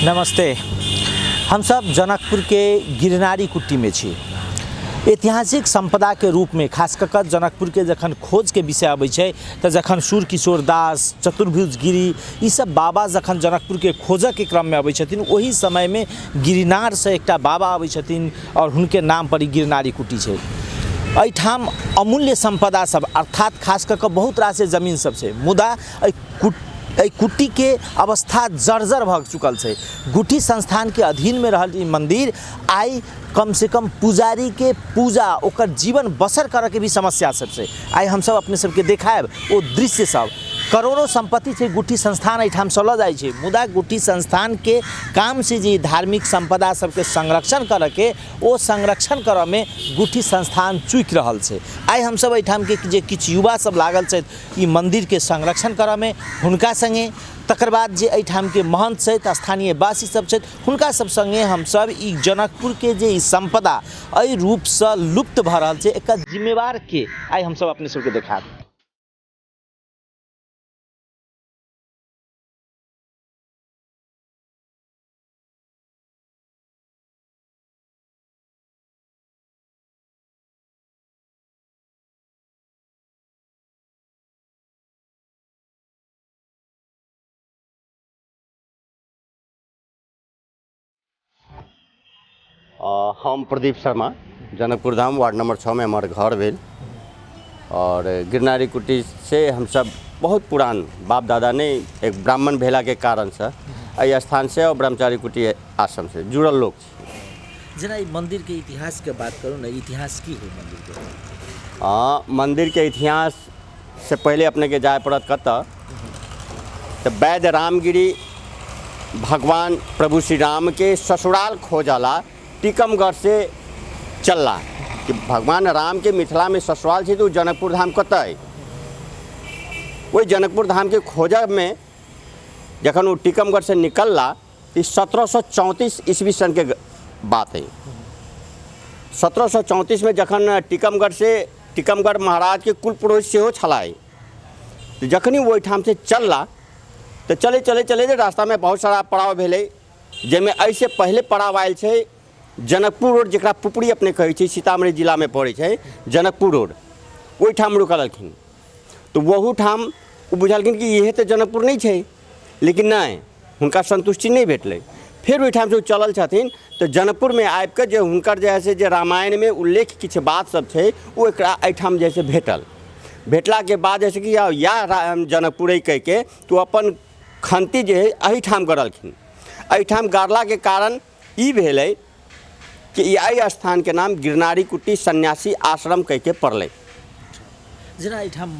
नमस्ते। हमसब जनकपुर के गिरनारी कुट्टी में छी। ऐतिहासिक संपदा के रूप में खास कऽ कऽ जनकपुर के जखन खोज के विषय अबै छै तऽ जखन सूर्य किशोर दास, चतुर्भुज गिरी ई सब बाबा जखन जनकपुर के खोजऽ के क्रम में अबै छथिन, ओहि समय में गिरिनार से एकटा बाबा अबै छथिन और हुनके नाम पर ई गिरनारी कुटी छै। एहिठाम अमूल्य संपदा सब अर्थात खास कऽ कऽ बहुत रास जमीन सब छै, मुदा एहि कुटीके अवस्था जर्जर भऽ चुकल छै। गुठी संस्थानके अधीनमे रहल ई मन्दिर आइ कमसँ कम पुजारीके पूजा ओकर जीवन बसर करऽके भी समस्या सब छै। आइ हमसब अपने सबके देखायब ओ दृश्य सब। करोड़ों सम्पत्ति छै गुठी संस्थान एहिठामसँ लऽ जाइ छै, मुदा गुठी संस्थानके काम से जे धार्मिक सम्पदा सबके संरक्षण करऽके, ओ संरक्षण करऽमे गुठी संस्थान चूकि रहल छै। आइ हमसब एहिठामके जे किछु युवा सब लागल छथि ई मन्दिरके संरक्षण करऽमे, हुनका सङ्गे, तकर बाद जे एहिठामके महन्त छथि, स्थानीय वासी सब छथि, हुनका सब सङ्गे हमसब ई जनकपुरके जे ई सम्पदा एहि रूपसँ लुप्त भऽ रहल छै, एकर जिम्मेवार के, आइ हमसब अपने सबके देखायब। हम प्रदीप शर्मा, जनकपुर धाम वार्ड नंबर 6 में हमार घर भेल और गिरनारी कुटी से हम सब बहुत पुरान बाप दादा ने एक ब्राह्मण भेला के कारण से एहि स्थान से और ब्रह्मचारी कुटी आश्रम से जुड़ल लोग छी। जेना ई मंदिर के इतिहास के बात करू ने, इतिहास की है मंदिर के? मंदिर के इतिहास से पहले अपने के जाय पड़त कतऽ, तऽ वैद्य रामगिरी भगवान प्रभु श्री राम के ससुराल खोजला टीकमगढ़ से चलला कि भगवान राम के मिथिला में ससुराल छै तो जनकपुर धाम कतऽ है। ओहि जनकपुर धाम के खोजब में जखन ओ टीकमगढ़ से निकलला तो 1734 ईस्वी सन के बात है। 1734 में जखन टीकमगढ़ से टीकमगढ़ महाराज के कुल पुरोहित सेहो छलाह, तऽ जखन ओ ओहिठाम से चलला तऽ चले चले चले जे रास्तामे बहुत सारा पड़ाव भेलै, जाहिमे एहिसँ पहिले पड़ाव आयल छै जनकपुर रोड, जकरा पुपरी अपने कहै छै, सीतामढ़ी जिलामे पड़ै छै जनकपुर रोड, ओहिठाम रुकलखिन। तऽ ओहूठाम ओ बुझलखिन कि इहे तऽ जनकपुर नहि छै, लेकिन नहि, हुनका सन्तुष्टि नहि भेटलै। फेर ओहिठामसँ ओ चलल छथिन तऽ जनकपुरमे आबिकऽ जे हुनकर जे हइ से जे रामायणमे उल्लेख किछु बात सब छै ओ एकरा एहिठाम जे है से भेटल। भेटलाके बाद जैसे कि इएह जनकपुरे कहिके तऽ ओ अपन खन्ती जे हइ एहिठाम गड़लखिन। एहिठाम गाड़लाके कारण ई भेलै कि एहि स्थानके नाम गिरनारी कुटी सन्यासी आश्रम कहिके पड़लै। जेना एहिठाम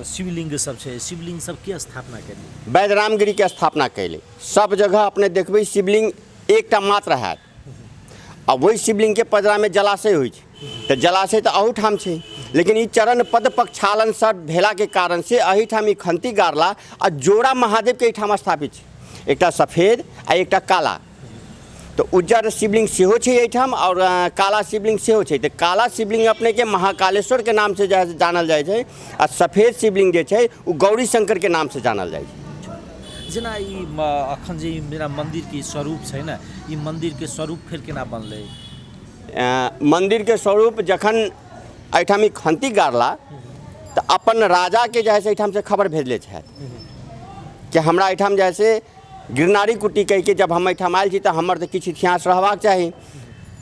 शिवलिंग सब छै, शिवलिंग सब के स्थापना केलियै? वैद्य रामगिरीके स्थापना कैले। सब जगह अपने देखबै शिवलिंग एकटा मात्र हैत आ ओहि शिवलिंगके पजरामे जलाशय होइ छै, तऽ जलाशय तऽ अहूठाम छै, लेकिन ई चरण पद प्रक्षालन सब भेलाके कारण से एहिठाम ई खन्ती गाड़ला आ जोड़ा महादेवके एहिठाम स्थापित छै, एकटा सफेद आ एकटा काला। तऽ उज्जर शिवलिंग सेहो छै एहिठाम आओर काला शिवलिंग सेहो छै। तऽ काला शिवलिंग अपनेके महाकालेश्वरके नामसँ जानल जाइ छै आ सफेद शिवलिंग जे छै ओ गौरी शंकरके नामसँ जानल जाइ छै। जेना ई अखन जे ई जेना मन्दिरके स्वरूप छै ने, ई मन्दिरके स्वरूप फेर केना बनलै? मन्दिरके स्वरूप जखन एहिठाम ई खन्ती गाड़ला तऽ अपन राजाके जे है से एहिठामसँ खबर भेजले छथि कि हमरा एहिठाम जे है से गिरनारी कुटी कहिके जब हम एहिठाम आयल छी तऽ हमर तऽ किछु इतिहास रहबाक चाही।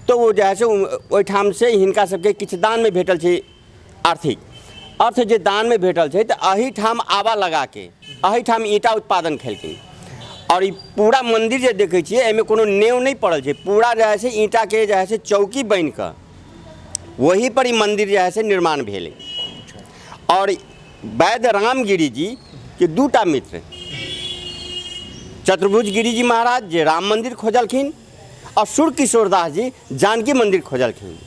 तऽ ओ जे है से ओहिठामसँ हिनका सबके किछु दानमे भेटल छै आर्थिक अर्थ, जे दानमे भेटल छै तऽ एहिठाम आबा लगाके एहिठाम ईंटा उत्पादन केलखिन। आओर ई पूरा मन्दिर जे देखै छियै एहिमे कोनो नेव नहि पड़ल छै, पूरा जे है से ईंटाके जे है से चौकी बनिकऽ वही पर ई मन्दिर जे है से निर्माण भेलै। आओर वैद्य रामगिरी जी के दूटा मित्र चतुर्भुज गिरी जी महाराज जे राम मन्दिर खोजलखिन आओर सूर्य किशोर दास जी जानकी मन्दिर खोजलखिन।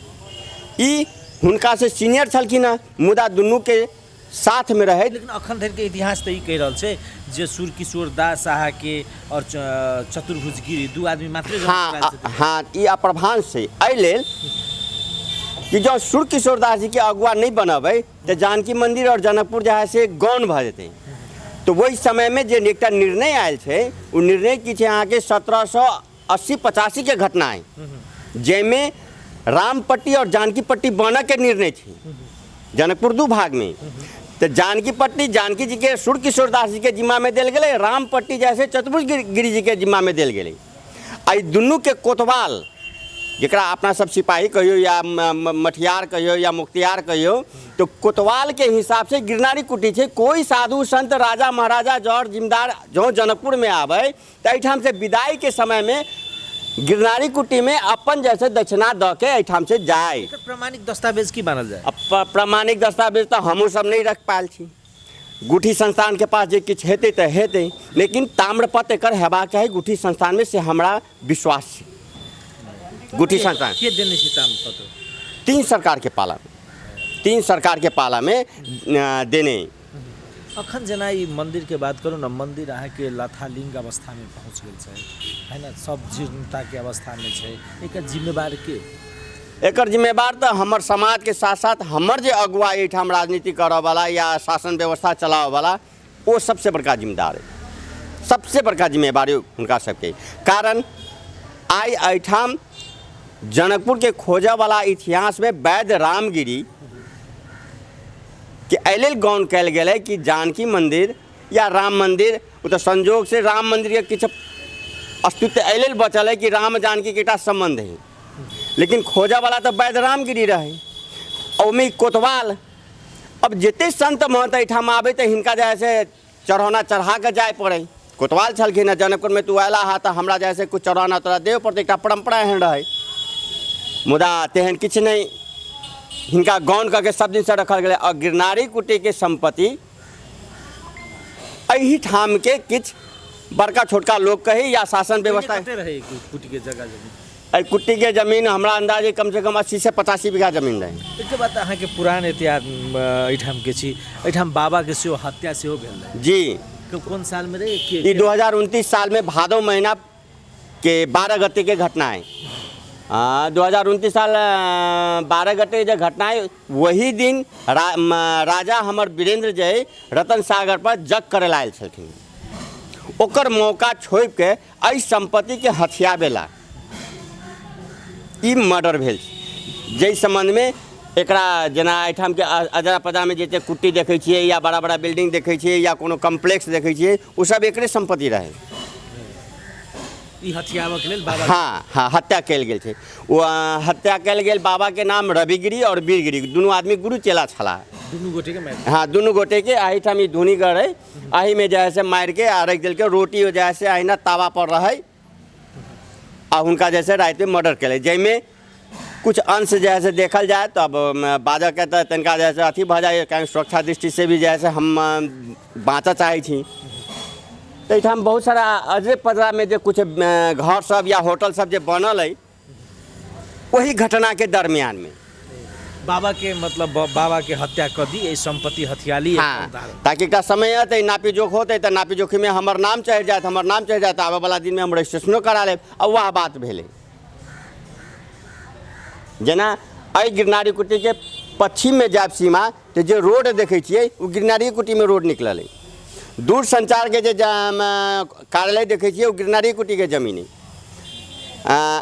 ई हुनकासँ सीनियर छलखिन हँ, मुदा दुनूके साथमे रहैत। लेकिन अखन धरिके इतिहास तऽ ई कहि रहल छै जे सूर्य किशोर दास अहाँके आओर चतुर्भुज गिरी दू आदमी मात्रे। हँ हँ, ई अप्रभांश छै एहि लेल कि जँ सूर्य किशोर दास जीके अगुआ नहि बनबै तऽ जानकी मन्दिर आओर जनकपुर जे है से गौण भऽ जेतै। तऽ ओहि समयमे जे एकटा निर्णय आयल छै, ओ निर्णय की छै अहाँके 1780-85के घटना है, जाहिमे रामपट्टी आओर जानकी पट्टी बनऽके निर्णय छै। जनकपुर दू भागमे, तऽ जानकी पट्टी जानकी जीके सूर्य किशोर दास जीके जिम्मामे देल गेलै, रामपट्टी जैसे चतुर्भुज गिरी जीके जिम्मामे देल गेलै। आ ई दुनूके कोतवाल, जकरा अपना सब सिपाही कहियौ या मठियार कहियौ या मुख्तियार कहियौ, तऽ कोतवालके हिसाबसँ गिरनारी कुटी छै। कोइ साधु संत राजा महाराजा जर जिम्मेदार जँ जनकपुरमे आबै तऽ एहिठामसँ विदाइके समयमे गिरनारी कुटीमे अपन जैसे दक्षिणा दऽ के एहिठामसँ जाय। एकर प्रमाणिक दस्तावेज की मानल जाय? प्रमाणिक दस्तावेज तऽ हमहूँ सब नहि रख पायल छी। गुठी संस्थानके पास जे किछु हेतै तऽ हेतै, लेकिन ताम्रपत्र एकर हेबाक चाही गुठी संस्थानमे, से हमरा विश्वास छै। गुठी संस्थान के देने छै ताम्रपत्र? तीन सरकारके पालामे, तीन सरकारके पालामे देने। अखन जेना ई मन्दिरके बात करू ने, मन्दिर अहाँके लथालिङ्ग अवस्थामे पहुँच गेल छै, है ने, सब जीर्णताके अवस्थामे छै, एकर जिम्मेवार के? एकर जिम्मेवार तऽ हमर समाजके साथ साथ हमर जे अगुआ एहिठाम राजनीति करऽवला या शासन व्यवस्था चलाबऽवला, ओ सबसँ बड़का जिम्मेदार अइ, सबसँ बड़का जिम्मेवारी हुनका सबके। कारण आइ एहिठाम जनकपुरके खोजऽवला इतिहासमे वैद्य रामगिरी के एहि लेल गौण कयल गेलै कि जानकी मन्दिर या राम मन्दिर, ओ तऽ संजोगसँ राम मन्दिरके किछु अस्तित्व एहि लेल बचल है कि राम जानकीके एकटा सम्बन्ध है, लेकिन खोजऽवला तऽ वैद्य रामगिरी रहै, ओहिमे कोतवाल। अब जते संत महंत एहिठाम आबै तऽ हिनका जे है से चढ़ौना चढ़ा कऽ जाय पड़ै। कोतवाल छलखिन हँ जनकपुरमे, तू अयला हँ तऽ हमरा जे है से किछु चढ़ौना तोरा देबऽ पड़तै, एकटा परम्परा एहन रहै। मुदा तेहन किछु नहि, हिनका गौण कऽ के सब दिनसँ रखल गेलै। आओर गिरनारी कुटीके सम्पत्ति एहिठामके किछु बड़का छोटका लोक कही या शासन व्यवस्था। कते रहै कुटीके जगह जमीन? एहि कुट्टीके जमीन हमरा अन्दाजे कमसँ कम 80 से 85 बीघा जमीन रहै। एकटा बात, अहाँके पुरान इतिहास एहिठामके छी, एहिठाम बाबाके सेहो हत्या सेहो भेल रहै? जी। कोन सालमे रहै? ई 2029 सालमे भादव महीना के 12 गते के घटना है। 2029 साल 12 गते जे घटना है, वही दिन राजा हमर वीरेंद्र जे है रतन सागर पर जग करे ला आयल छलखिन। ओकर मौका छोड़िके एहि सम्पत्तिके हथियाबेला ई मर्डर भेल छै। जाहि सम्बन्धमे एकरा जेना एहिठामके अजरा पजरामे जते कुट्टी देखै छियै या बड़ा बड़ा बिल्डिंग देखै छियै या कोनो कम्प्लेक्स देखै छियै, ओ सब एकरे सम्पत्ति रहै। ई हथियाबऽके लेल बाबा? हाँ, हत्या कयल गेल छै। ओ हत्या कयल गेल बाबाके नाम रविगिरी आओर वीरगिरी, दुनू आदमी गुरु चेला छलाह। दुनू गोटेके मारि? हाँ, दुनू गोटेके एहिठाम ई धुनीगढ़ है, एहिमे जे है से मारिके आ राखि देलकै। रोटी जे है से अहिना तावा पर रहै आ हुनका जे है से रातिमे मर्डर केलै, जाहिमे कुछ अंश जे है से देखल जाय तऽ अब बाजऽके तऽ तनिका जे है से अथी भऽ जाइए, कारण सुरक्षा दृष्टिसँ भी जे है से हम बाँचऽ चाहै छी। तऽ एहिठाम बहुत सारा अजरे पजरामे जे कुछ घर सब या होटल सब जे बनल अइ, ओहि घटनाके दरमियानमे बाबाके, मतलब बाबाके हत्या कऽ दी, एहि सम्पत्ति हथियाली। हाँ, ताकि एकटा समय अतै, नापी जोख होतै तऽ नापी जोखीमे हमर नाम चढ़ि जायत, हमर नाम चढ़ि जायत, आबऽ वाला दिनमे हम रजिस्ट्रेशनो करा लेब। आ वएह बात भेलै। जेना एहि गिरनारी कुटीके पश्चिममे जायब सीमा तऽ जे रोड देखै छियै, ओ गिरनारी कुटीमे रोड निकलल अइ। दूर संचारके जे कार्यालय देखै छियै, ओ गिरनारी कुटीके जमीन अइ।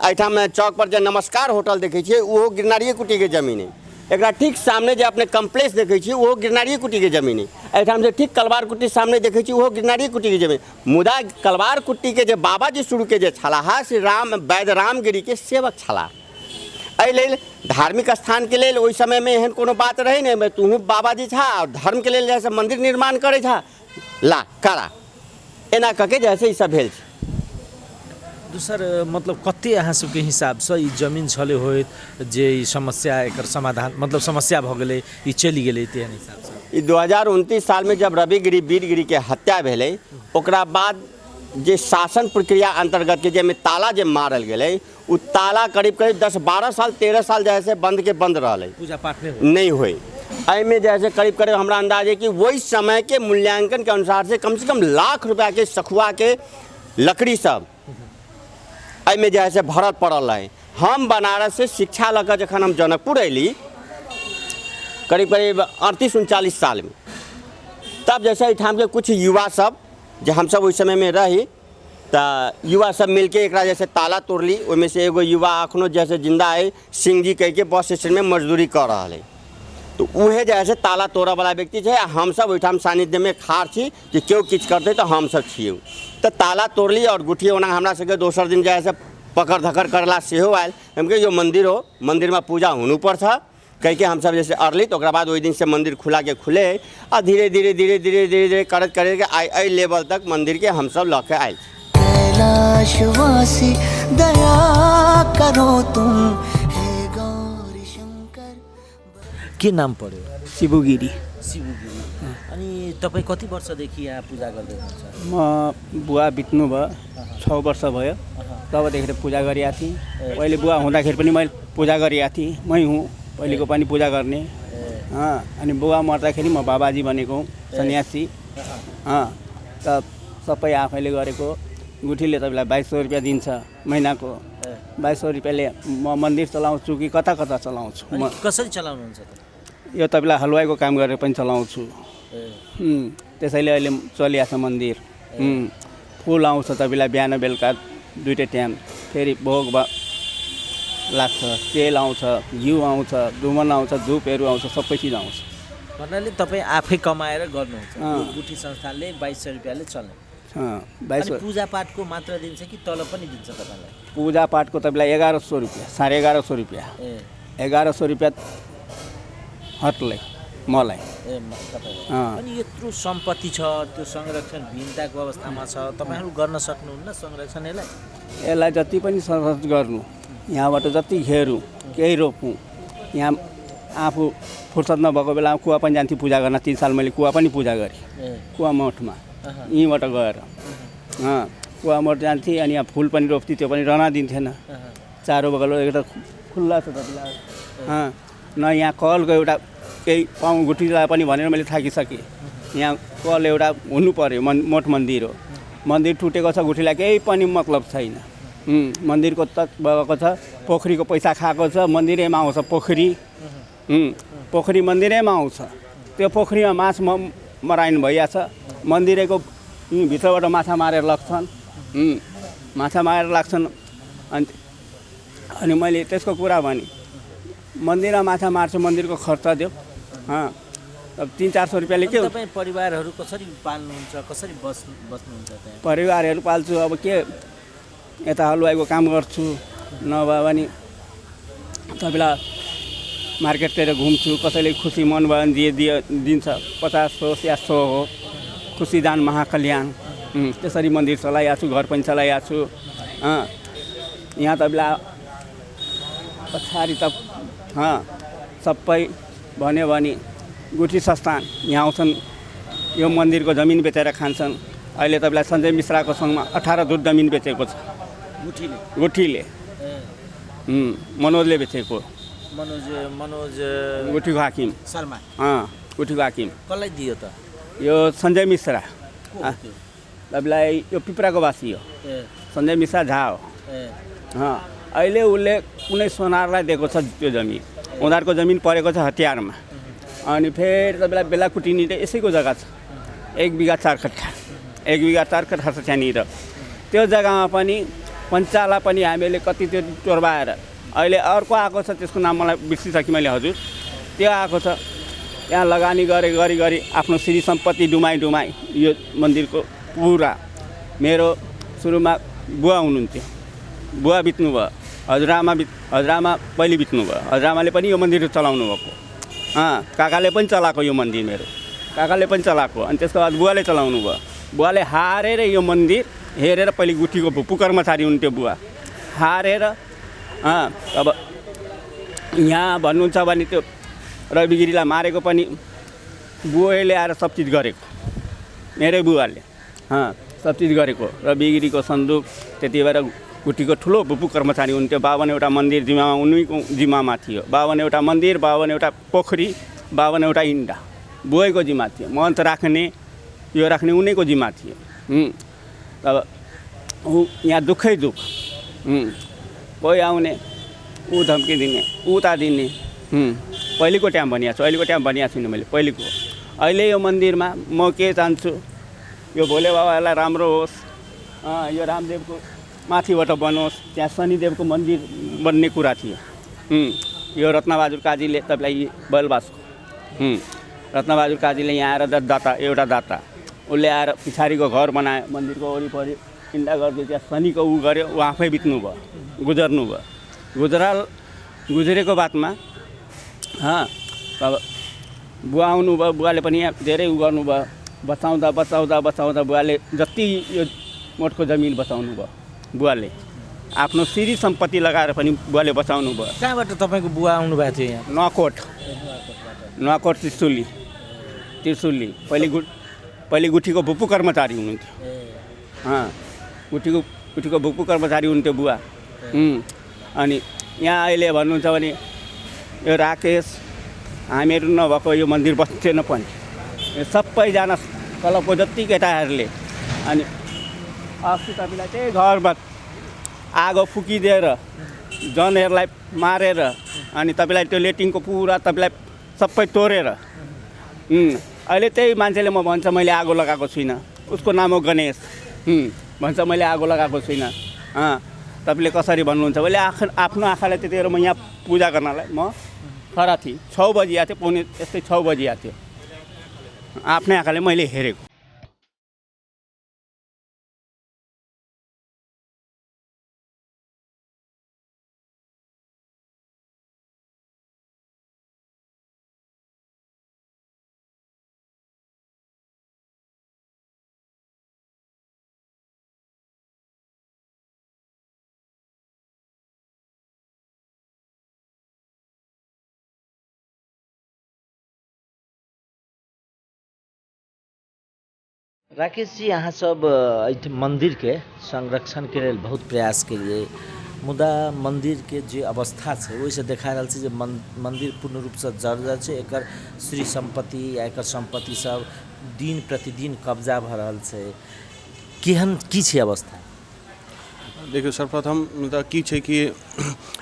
एहिठाम चौक पर जे नमस्कार होटल देखै छियै, ओहो गिरनारिये कुटीके जमीन अइ। एकरा ठीक सामने जे अपने कम्प्लेक्स देखै छियै, ओहो गिरनारिये कुटीके जमीन अइ। एहिठाम जे ठीक कलवार कुटी सामने देखै छियै, ओहो गिरनारिये कुटीके जमीन। मुदा कलवार कुट्टीके जे बाबाजी शुरूके जे छलाह से राम वैद्य रामगिरीके सेवक छलाह। एहि लेल धार्मिक स्थानके लेल ओहि समयमे एहन कोनो बात रहै नहि, तूहूँ बाबाजी छा आओर धर्मके लेल जे है से मन्दिर निर्माण करै छा, ला करा, एना कऽ के जे है से ईसब भेल छै। दोसर मतलब कते अहाँ सबके हिसाबसँ ई जमीन छलै होइत जे ई समस्या एकर समाधान, मतलब समस्या भऽ गेलै, ई चलि गेलै तेहन हिसाबसँ? ई 2029 सालमे जब रविगिरी वीरगिरीके हत्या भेलै, ओकरा बाद जे शासन प्रक्रिया अन्तर्गतके जाहिमे ताला जे मारल गेलै, ओ ताला करीब करीब 10-12 साल, 13 साल जे है से बन्द के बन्द रहलै। पूजा पाठ नहि होइ? नहि होइ। एहिमे जे है से करीब करीब हमरा अंदाज है कि ओहि समयके मूल्यांकनके अनुसार से कमसँ कम लाख रुपैआके सखुआके लकड़ी सब एहिमे जे है से भरल पड़ल रहै। हम बनारस से शिक्षा लऽ कऽ जखन हम जनकपुर अयली, करीब करीब 38-39 सालमे तब जैसे एहिठामके किछु युवा सब जे हमसब ओहि समयमे रही, तऽ युवा सब मिलके एकरा जैसे ताला तोड़ली। ओहिमे से एगो युवा अखनो जैसे जिन्दा है, सिंह जी कहिके बस स्टैंडमे मजदूरी कऽ रहल है। तऽ उहे जे है से ताला तोड़ऽवला व्यक्ति छै, आ हमसब ओहिठाम सानिध्यमे खाड़ छी कि केओ किछु करतै तऽ हमसब छियै। तऽ ताला तोड़ली आओर गुठी ओना हमरा सबके दोसर दिन जे है से पकड़ धकड़ करला सेहो आयल। हम कहियो मन्दिर हो, मन्दिरमे पूजा हुनुपर्छ कहिके हमसब जैसे अरली। तऽ ओकरा बाद ओहि दिनसँ मन्दिर खुलाके खुले है, आ धीरे धीरे धीरे धीरे धीरे धीरे करैत करैत आइ एहि लेवल तक मन्दिरके हमसब लऽ के आयल छी। कैलाशवासी दया करो तुम हे गौरी शंकर। के नाम पर्यो? शिबु गिरी। शिबु गिरी। अनि तपाईँ कति वर्षदेखि यहाँ पूजा गर्दै हुनुहुन्छ? म बुवा बित्नु भयो 6 वर्ष भयो, तबदेखि पूजा गरिरहेको थिएँ। पहिले बुवा हुँदाखेरि पनि मैले पूजा गरिरहेको थिएँ, मै हुँ पहिलेको पनि पूजा गर्ने। अनि बुवा मर्दाखेरि म बाबाजी बनेको हुँ, सन्यासी। त सबै आफैले गरेको। गुठीले तपाईँलाई 2200 रुपियाँ दिन्छ महिनाको। 2200 रुपियाँले म मन्दिर चलाउँछु कि कता कता चलाउँछु। म कसरी चलाउनुहुन्छ त? यो तपाईँलाई हलुवाईको काम गरेर पनि चलाउँछु। त्यसैले अहिले चलिरहेको छ मन्दिर। फुल आउँछ तपाईँलाई बिहान बेलुका दुइटै टाइम, फेरि भोग लाग्छ, तेल आउँछ, घिउ आउँछ, धुमन आउँछ, धुपहरू आउँछ, सबै चिज आउँछ। भन्नाले तपाईँ आफै कमाएर गर्नुहुन्छ? गुठी संस्थानले 2200 रुपियाँले चल्ने? 2200। पूजापाठको मात्र दिन्छ कि तलब पनि दिन्छ तपाईँलाई? पूजापाठको तपाईँलाई 1100 रुपियाँ, 1150 रुपियाँ। 1100 रुपियाँ हटले मलाई। ए, तपाईँलाई। अनि यत्रो सम्पत्ति छ, त्यो संरक्षण भिन्नताको अवस्थामा छ, तपाईँहरू गर्न सक्नुहुन्न संरक्षण यसलाई? यसलाई जति पनि संरक्षण गर्नु, यहाँबाट जति घेरौँ, केही रोपौँ, यहाँ आफू फुर्सद नभएको बेलामा कुवा पनि जान्थेँ पूजा गर्न। 3 साल मैले कुवा पनि पूजा गरेँ, कुवा मठमा, यहीँबाट गएर। कुवा मठ जान्थेँ, अनि यहाँ फुल पनि रोप्थेँ, त्यो पनि रहन दिन्थेन। चारो बगल एउटा खुल्ला छ तपाईँलाई। न यहाँ कलको एउटा केही पाउँ गुठीलाई पनि भनेर मैले थाकिसकेँ। यहाँ कल एउटा हुनु पर्यो, मठ मन्दिर हो। मन्दिर टुटेको छ, गुठीलाई केही पनि मतलब छैन। मन्दिरको त भएको छ, पोखरीको पैसा खाएको छ, मन्दिरैमा आउँछ पोखरी। पोखरी मन्दिरैमा आउँछ, त्यो पोखरीमा माछ मराइन भइहाल्छ। मन्दिरको भित्रबाट माछा मारेर लग्छन्, माछा मारेर लाग्छन्। अनि मैले त्यसको कुरा भने, मन्दिरमा माछा मार्छु, मन्दिरको खर्च दियो। अब 300-400 रुपियाँले के हुन्छ? तपाईँ परिवारहरू कसरी पाल्नुहुन्छ, कसरी बस्नुहुन्छ त्यहाँ? परिवारहरू पाल्छु, अब के यता हलुवाईको काम गर्छु, नभए भने तपाईँलाई मार्केटतिर घुम्छु। कसैले खुसी मन भयो भने दिए दिन्छ, 50 होस् या 100 हो, खुसी दान महाकल्याण। त्यसरी मन्दिर चलाइरहेको छु, घर पनि चलाइरहेको छु। यहाँ तपाईँलाई पछाडि त सबै भन्यो भने गुठी संस्थान यहाँ आउँछन्, यो मन्दिरको जमिन बेचेर खान्छन्। अहिले तपाईँलाई सञ्जय मिश्राको सँगमा 18 धुर जमिन बेचेको छ गुठीले। गुठीले। मनोजले बेचेको। मनोज गुठीको हाकिम शर्मा। गुठीको हाकिम। कसलाई दियो त? यो सञ्जय मिश्रा। तपाईँलाई यो पिपराको वासी हो, सञ्जय मिश्रा झा हो। अहिले उसले कुनै सोनारलाई दिएको छ त्यो जमिन, उनीहरूको जमिन परेको छ हतियारमा। अनि फेरि तपाईँलाई बेलाकुटिनी त यसैको जग्गा छ, 1 बिघा 4 कट्ठा, 1 बिघा 4 कट्ठा छ त्यहाँनिर। त्यो जग्गामा पनि पञ्चाला पनि हामीले कति त्यो टोर्बाएर अहिले अर्को आएको छ, त्यसको नाम मलाई बिर्सिसकेँ मैले हजुर, त्यो आएको छ। त्यहाँ लगानी गरे गरी गरी आफ्नो श्री सम्पत्ति डुमाई डुमाई यो मन्दिरको पुरा। मेरो सुरुमा बुवा हुनुहुन्थ्यो, बुवा बित्नुभयो, हजुरआमा पहिले बित्नुभयो, हजुरआमाले पनि यो मन्दिर चलाउनु भएको। काकाले पनि चलाएको यो मन्दिर, मेरो काकाले पनि चलाएको। अनि त्यसको बाद बुवाले चलाउनु भयो। बुवाले हारेर यो मन्दिर हेरेर, पहिले गुठीको भुपु कर्मचारी हुनुहुन्थ्यो बुवा, हारेर अब यहाँ भन्नुहुन्छ भने त्यो रवि गिरीलाई मारेको पनि बुवाले आएर सब चिज गरेको, मेरै बुवाले सब चिज गरेको। रवि गिरीको सन्दुक त्यति बेला गुठीको ठुलो भुपु कर्मचारी हुनुहुन्थ्यो। 52वटा मन्दिर जिम्मामा उनीको जिम्मामा थियो, 52वटा मन्दिर, 52वटा पोखरी, 52वटा इन्डा बुवैको जिम्मा थियो। महन्त राख्ने यो राख्ने उनीको जिम्मा थियो। अब ऊ यहाँ दुःखै दुःख, कोही आउने ऊ धम्की दिने, उता दिने। पहिलेको टाइम भनिएको छु, अहिलेको टाइम भनिएको छुइनँ मैले, पहिलेको। अहिले यो मन्दिरमा म के चाहन्छु, यो भोले बाबालाई राम्रो होस्, यो रामदेवको माथिबाट बनोस्, त्यहाँ शनिदेवको मन्दिर बन्ने कुरा थियो। यो रत्नबहादुर काजीले तपाईँलाई बलबासको, रत्नबहादुर काजीले यहाँ आएर दाता, एउटा दाता उसले आएर पछाडिको घर बनायो, मन्दिरको वरिपरि चिन्ता गर्दै त्यहाँ शनिको ऊ गऱ्यो, ऊ आफै बित्नु भयो, गुजर्नु भयो। गुज्रेको बादमा अब बुवा आउनुभयो, बुवाले पनि यहाँ धेरै उ गर्नुभयो, बचाउँदा बचाउँदा बचाउँदा बुवाले जति यो मठको जमिन बचाउनु भयो, बुवाले आफ्नो सिरी सम्पत्ति लगाएर पनि बुवाले बचाउनु भयो। कहाँबाट तपाईँको बुवा आउनुभएको थियो यहाँ? नुवाकोट, नुवाकोट त्रिशुली, त्रिशुली। पहिले गुठीको भुपु कर्मचारी हुनुहुन्थ्यो। गुठीको गुठीको भुपु कर्मचारी हुनुहुन्थ्यो बुवा। अनि यहाँ अहिले भन्नुहुन्छ भने यो राकेश हामीहरू नभएको यो मन्दिर बस्थेन पनि, यो सबैजना क्लबको जति केटाहरूले। अनि अस्ति तपाईँलाई त्यही घरमा आगो फुकिदिएर जनहरूलाई मारेर अनि तपाईँलाई त्यो लेटिङको पुरा तपाईँलाई सबै तोडेर, अहिले त्यही मान्छेले म भन्छ मैले आगो लगाएको छुइनँ, उसको नाम हो गणेश, भन्छ मैले आगो लगाएको छुइनँ। तपाईँले कसरी भन्नुहुन्छ? मैले आफ्नो आँखाले त्यतिखेर म यहाँ पूजा गर्नलाई म खडा थिएँ, 6 बजी आएको थियो, पौने यस्तै 6 बजी आएको थियो, आफ्नै आँखाले मैले हेरेको। राकेश जी, अहाँ सब एहि मन्दिरके संरक्षणके लेल बहुत प्रयास केलियै, मुदा मन्दिरके जे अवस्था छै ओहिसँ देखा रहल छै जे मन्दिर पूर्ण रूपसँ जर्जर छै। एकर श्री सम्पत्ति या एकर सम्पत्ति सब दिन प्रतिदिन कब्जा भऽ रहल छै। केहन की छै अवस्था? देखियौ, सर्वप्रथम तऽ की छै कि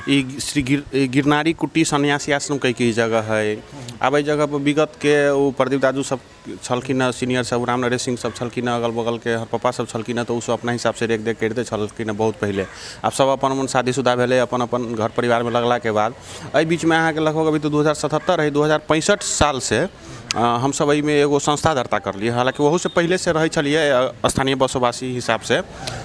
ई श्री गिरनारी कुटी सन्यासी आश्रम कहिके ई जगह है। आब एहि जगह पर विगत के ओ प्रदीप दादू सब छलखिन हँ, सीनियर सब, राम नरेश सिंह सब छलखिन हँ, अगल बगल के हर पप्पा सब छलखिन हँ, तऽ ओसब अपना हिसाबसँ रेख देख करिते छलखिन हँ बहुत पहिले। आब सब अपन अपन शादीशुदा भेलै, अपन अपन घर परिवारमे लगलाके बाद एहि बीचमे अहाँके लगभग अभी तऽ 2077 है, 2065 सालसँ हमसब एहिमे एगो संस्था दर्ता करलियै। हालाँकि ओहूसँ पहिलेसँ रहै छलियै स्थानीय बसोबासी हिसाबसँ।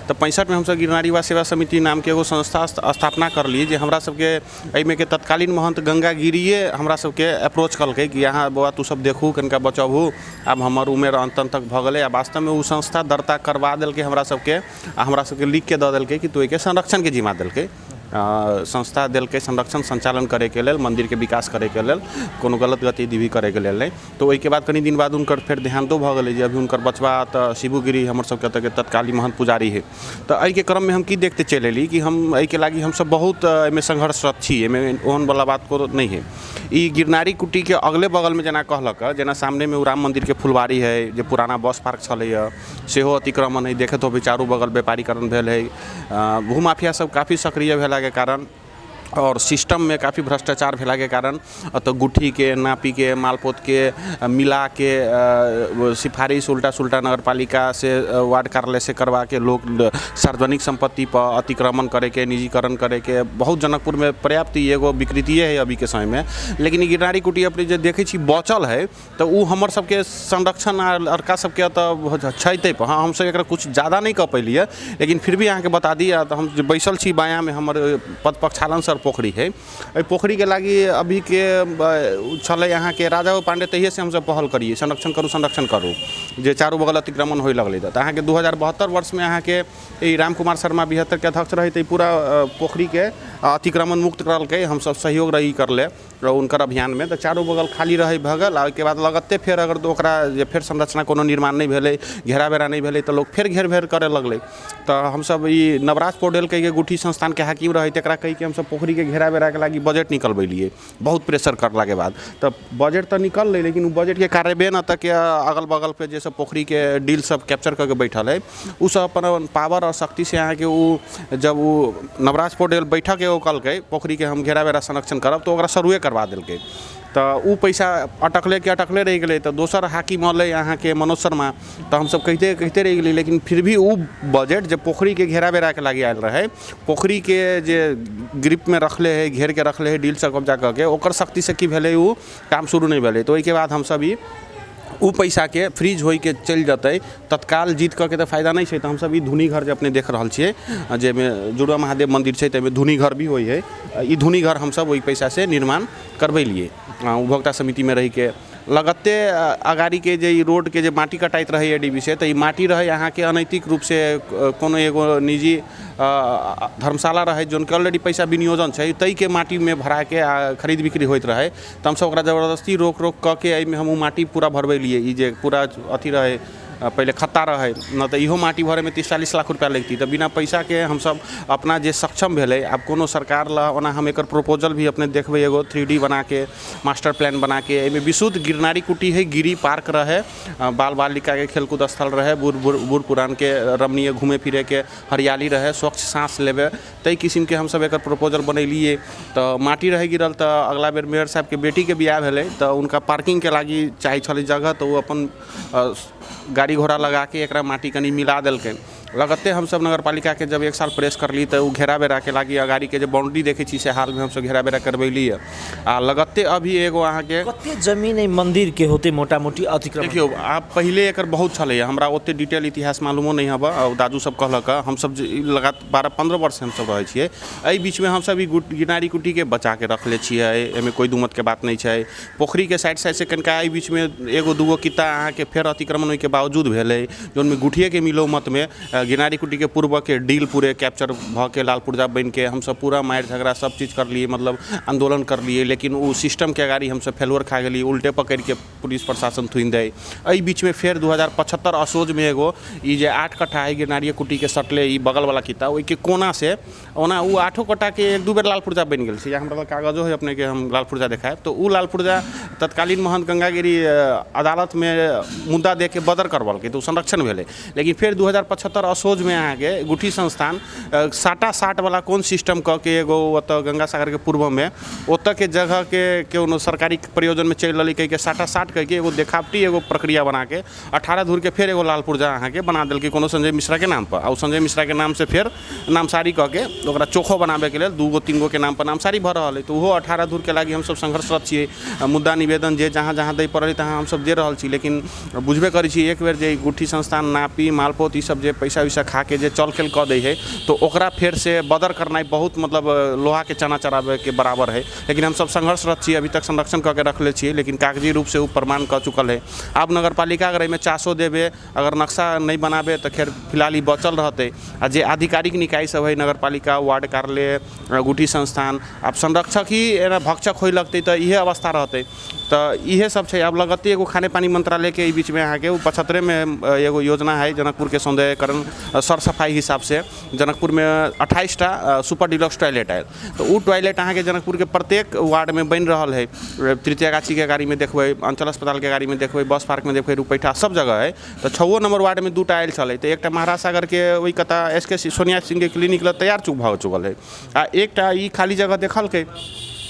तऽ 65मे हमसब गिरनारी युवा सेवा समिति नामके एगो संस्था स्थापना करलियै, जे हमरा सबके एहिमे के तत्कालीन महंत गंगा गिरिये हमरा सबके अप्रोच कलकै कि अहाँ बौआ तू सब देखू, कनिका बचबहू, आब हमर उमेर अंत तक भऽ गेलै। आ वास्तवमे ओ संस्था दर्ता करवा देलकै हमरा सबके, आ हमरा सबके लिखके दऽ देलकै कि तू एहिके संरक्षणके जिम्मा देलकै। संस्था देलकै संरक्षण संचालन करैके लेल, मन्दिरके विकास करैके लेल, कोनो गलत गतिविधि करैके लेल नहि। तऽ ओहिके बाद कनि दिन बाद हुनकर फेर देहान्तो भऽ गेलै, जे अभी हुनकर बचबा तऽ शिबू गिरी हमर सबके एतऽके तत्कालीन महंत पुजारी है। तऽ एहिके क्रममे हम की देखते चलि एली कि हम एहिके लागि हमसब बहुत एहिमे संघर्षरत छी, एहिमे ओहनवला बात कोनो नहि है। ई गिरनारी कुटीके अगले बगलमे जेना कहलक, जेना सामनेमे ओ राम मन्दिरके फुलवारी है, जे पुराना बस पार्क छलैए, सेहो अतिक्रमण है। देखैत होबै चारू बगल व्यापारीकरण भेल है, भूमाफिया सब काफी सक्रिय भेलाके कारण और सिस्टममे काफी भ्रष्टाचार भेलाके कारण एतऽ गुठीके नापीके मालपोतके मिलाके सिफारिश उल्टा सुल्टा नगरपालिका से वार्ड कार्यालय से करवाके लोग सार्वजनिक सम्पत्ति पर अतिक्रमण करैके, निजीकरण करैके बहुत जनकपुरमे पर्याप्त एगो विकृतिए है अभीके समयमे। लेकिन ई गिरनारी कुटी अपने जे देखै छी बचल है, तऽ ओ हमर सबके संरक्षण आ लड़का सबके एतऽ छै ताहिपर। हाँ, हमसब एकरा कुछ ज्यादा नहि कऽ पैलियै, लेकिन फिर भी अहाँके बता दी, तऽ हम जे बैसल छी बायाँमे हमर पद प्रक्षालन सर पोखरी है। एहि पोखरीके लागि अभीके छलै अहाँके राजा पांडे, तहिएसँ हमसब पहल करियै संरक्षण करू संरक्षण करू, जे चारू बगल अतिक्रमण होइ लगलै। तऽ अहाँके 2072 वर्षमे अहाँके ई राम कुमार शर्मा 72के अध्यक्ष रहै, तऽ ई पूरा पोखरीके अतिक्रमण मुक्त करलकै। हमसब सहयोग रही करले हुनकर अभियानमे, तऽ चारू बगल खाली रहै भऽ गेल। आ ओहिके बाद लगते फेर अगर ओकरा जे फेर संरचना कोनो निर्माण नहि भेलै, घेरा बेरा नहि भेलै, तऽ लोक फेर घेर भेर करऽ लगलै। तऽ हमसब ई नवराज पौडेल कहिके गुठी संस्थानके हाकिम रहै, तकरा कहिके हमसब पोखरीके घेरा बेराके लागि बजट निकलबेलियै बहुत प्रेशर करलाके बाद। तऽ बजट तऽ निकललै, लेकिन ओ बजटके कार्यान्वयन एतऽके अगल बगलके जे सब पोखरीके डील सब कैप्चर कऽ के बैठल है, ओ सब अपन अपन पावर आओर शक्तिसँ अहाँके ओ जब ओ नवराज पौडेल बैठक एगो कहलकै पोखरीके हम घेरा बेरा संरक्षण करब, तऽ ओकरा शुरुए करवा देलकै। तऽ ओ पैसा अटकले के अटकले रहि गेलै। तऽ दोसर हाकिम अलै अहाँके मनोज शर्मा, तऽ हमसब कहिते कहिते रहि गेलियै, लेकिन फिर भी ओ बजट जे पोखरिके घेरा बेराके लागि आयल रहै, पोखरिके जे ग्रिपमे रखले हइ, घेरके रखले हइ, डीलसँ कब्जा कऽ के, ओकर शक्तिसँ की भेलै, ओ काम शुरू नहि भेलै। तऽ ओहिके बाद हमसब ई ओ पैसाके फ्रीज होइके चलि जेतै, तत्काल जीत कऽ के तऽ फायदा नहि छै। तऽ हमसब ई धुनी घर जे अपने देख रहल छियै, जाहिमे जुड़वा महादेव मन्दिर छै, ताहिमे धुनी घर भी होइ हइ, ई धुनी घर हमसब ओहि पैसासँ निर्माण करबेलियै उपभोक्ता समितिमे रहिके। लगते अगाड़ीके जे ई रोडके जे माटि कटाइत रहै ए डी बी से, तऽ ई माटि रहै अहाँके अनैतिक रूपसँ कोनो एगो निजी धर्मशाला रहै, जोनके ऑलरेडी पैसा विनियोजन छै, ताहिके माटिमे भराके आ खरीद बिक्री होइत रहै। तऽ हमसब ओकरा जबरदस्ती रोक रोक कऽ के एहिमे हम ओ माटि पूरा भरबेलियै। ई जे पूरा अथी रहै, पहिले खत्ता रहै न, तऽ इहो माटि भरैमे 30-40 लाख रुपैआ लगती। तऽ बिना पैसाके हमसब अपना जे सक्षम भेलै, आब कोनो सरकार लए ओना हम एकर प्रपोजल भी अपने देखबै, एगो 3D बनाके, मास्टर प्लान बनाके, एहिमे विशुद्ध गिरनारी कुटी है, गिरी पार्क रहै, बाल बालिकाके खेलकूद स्थल रहै, बूढ़ बूढ़ पुरानके रमणीय घूमे फिरेके हरियाली रहै, स्वच्छ साँस लेबै, ताहि किसिमके हमसब एकर प्रपोजल बनेलियै। तऽ माटि रहै गिरल। तऽ अगला बेर मेयर साहबके बेटीके बियाह भेलै, तऽ हुनका पार्किंगके लागि चाहै छलै जगह, तऽ ओ अपन गाड़ी घोड़ा लगाके एकरा माटि कनि मिला देलकै। लगते हमसब नगरपालिकाके जब एक साल प्रेस करली, तऽ ओ घेरा बेराके लागि अगाड़ीके जे बाउंड्री देखै छी, से हालमे हमसब घेरा बेरा करबैली। आ लगते अभी एगो अहाँके कते जमीन एहि मन्दिरके होतै मोटा मोटी अतिक्रमण? देखियौ, आब पहिले एकर बहुत छलैए, हमरा ओते डिटेल इतिहास मालूमो नहि हबऽ, आ दादू सब कहलक। हमसब जे लगातार 12-15 वर्ष हमसब रहै छियै, एहि बीचमे हमसब ई गिरनारी कुटीके बचाके रखले छियै, एहिमे कोइ दूमतके बात नहि छै। पोखरिके साइड साइडसँ कनिका एहि बीचमे एगो दूगो कित्ता अहाँके फेर अतिक्रमण होइके बावजूद भेलै, जौनमे गुठिएके मिलो मतमे गिरनारी कुटीके पूर्वके डील पूरे कैप्चर भऽ के लाल पुर्जा बनिके हमसब पूरा मारि झगड़ा सब चीज करलियै, मतलब आन्दोलन करलियै, लेकिन ओ सिस्टमके अगाड़ी हमसब फेल्योर खा गेलियै, उल्टे पकड़िके पुलिस प्रशासन थुनि दै। एहि बीचमे फेर 2075 असोजमे एगो ई जे 8 कट्ठा है गिरनारिये कुटीके सटले ई बगलवला कित्ता, ओहिके कोनासँ ओना ओ 8 कट्ठाके 1-2 बेर लाल पुर्जा बनि गेल छै, या हमरा लग कागजो है, अपनेके हम लाल पुर्जा देखायब। तऽ ओ लाल पुर्जा तत्कालीन महंत गंगागिरी अदालतमे मुद्दा दे के बदर करबलकै, तऽ ओ संरक्षण भेलै। लेकिन फेर 2075 असोजमे अहाँके गुठी संस्थान साटा साटवला कोन सिस्टम कऽ के एगो ओतऽ गंगा सागरके पूर्वमे ओतऽके जगहके कोनो सरकारी प्रयोजनमे चलि रहलै कहिके, साटा साट कहिके एगो देखावटी एगो प्रक्रिया बनाके 18 धूरके फेर एगो लाल पुर्जा अहाँके बना देलकै कोनो संजय मिश्राके नामपर। आ ओ संजय मिश्राके नामसँ फेर नामसारी कऽ के ओकरा चोखो बनाबैके लेल 2 गो 3 गो के नामपर नामसारी भऽ रहल अइ। तऽ ओहो 18 धूरके लागि हमसब संघर्षरत छियै। मुद्दा निवेदन जे जहाँ जहाँ दै पड़लै तहाँ हमसब दे रहल छी। लेकिन बुझबे करै छी, एक बेर जे गुठी संस्थान नापी मालपोत ई सब जे पैसा उइसा खाके जे चल खेल कऽ दै है, तऽ ओकरा फेरसँ बदर करनाइ बहुत मतलब लोहाके चना चराबैके बराबर है। लेकिन हमसब संघर्षरत छी, अभी तक संरक्षण कऽ के रखले छियै, लेकिन कागजी रूपसँ ओ प्रमाण कऽ चुकल है। आब नगरपालिका अगर एहिमे चासो देबै, अगर नक्शा नहि बनाबै, तऽ खैर फिलहाल ई बचल रहतै। आ जे आधिकारिक निकाय सब है, नगरपालिका, वार्ड कार्यालय, गुठी संस्थान, आब संरक्षक ही एना भक्षक होइ लगतै, तऽ इहे अवस्था रहतै। तऽ इहे सब छै। आब लगते एगो खाने पानी मंत्रालयके एहि बीचमे अहाँके ओ 75मे एगो योजना है, जनकपुरके सौन्दर्यकरण सर सफाइ हिसाबसँ जनकपुरमे 28टा सुपर डिलक्स टॉयलेट आयल। तऽ ओ टॉयलेट अहाँके जनकपुरके प्रत्येक वार्डमे बनि रहल है। तृतीया गाछीके गाड़ीमे देखबै, अंचल अस्पतालके गाड़ीमे देखबै, बस पार्कमे देखबै, रुपैठा सब जगह है। तऽ 6 नंबर वार्डमे 2टा आयल छलै, तऽ एकटा महाराज सागरके ओहि कता एस के सोनिया सिंहके क्लिनिक लग तैयार चुक भऽ चुकल है, आ एकटा ई खाली जगह देखलकै।